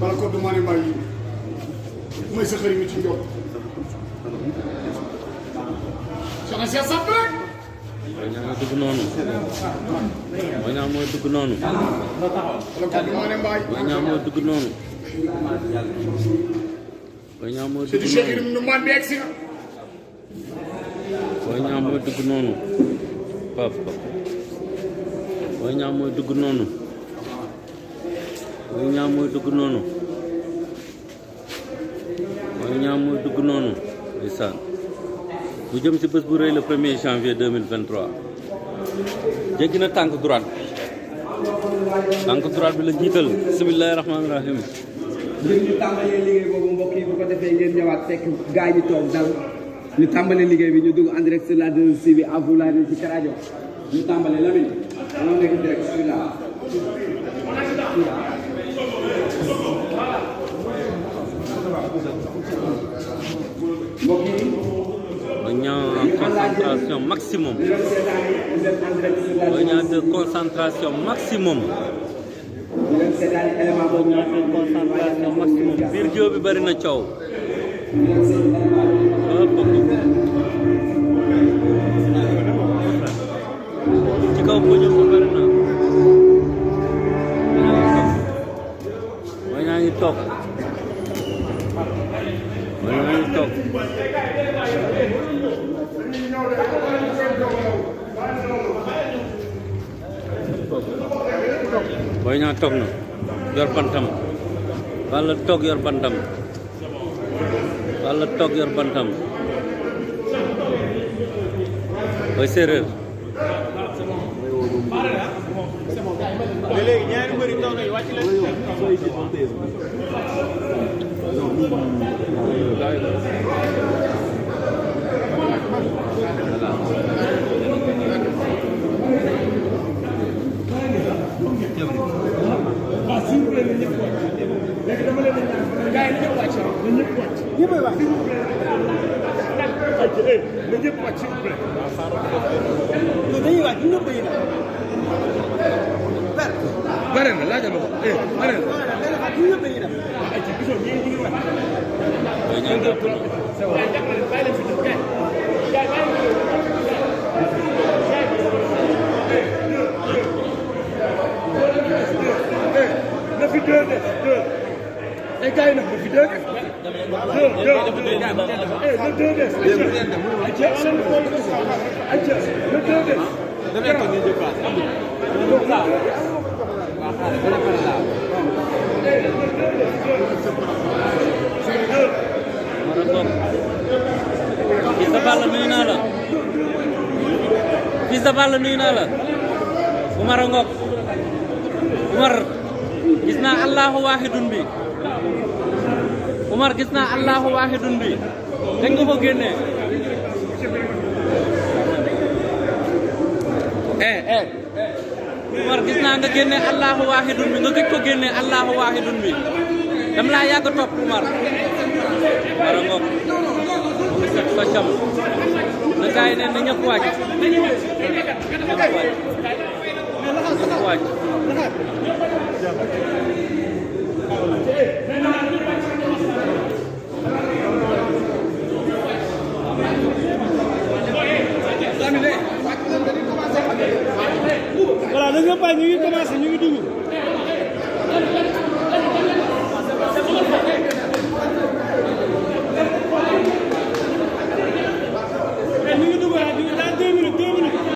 bala ko du mané mbay mooy sa xëy mi ci jox soxna Cheikh Samb rek Boy Niang mooy dugg noonu Boy Niang mooy dugg noonu bala ko du mané mbay Boy Niang mooy dugg noonu Boy Niang mooy dugg c'est du Cheikh Irim nu man bi egsi na Boy Niang mooy dugg noonu pap Boy Niang mooy dugg noonu Boy Niang mooy dugg noonu Boy Niang mooy dugg noonu ndeysaan bu jëm ci bés bu rëy le 1er janvier 2023 jéggi na tànk droite bi la jiital bismillaahi rahmaani rahiim ngir ñu tàmbalee liggéey boobu mbokk yi bu ko defee ngeen ñëwaat fekk gaay yi toog dal ñu tàmbalee liggéey bi ñu dugg en direct sur la 2STV à vous la ci Karajo ñu tàmbalee Lamine dañoo nekk direct sur la mbokk yi Boy Niang en concentration maximum Boy Niang de concentration maximum concentration maximum biir géew bi bari na coow ci kaw podium bi bari na Boy Niang ngi toog Boy Niang ngi toog Boy Niang toog na yor bantam Balla toog yor bantam Balla toog yor bantam Boy Séeréer Fils de Balla nuyu naa la Fils de Balla nuyu naa la Oumar Ngok Oumar gis naa Allahu wahidun bi Oumar gis naa Allahu wahidun bi dañ nga ko génnee Oumar gis naa nga génne Allahu wahidun bi nga gëj ko génne Allahu wahidun bi dam laa yàgg topp Oumar Oumar Ngok mu ngi set socam na gaay ne na ñëpp wàcc ñëpp wàcc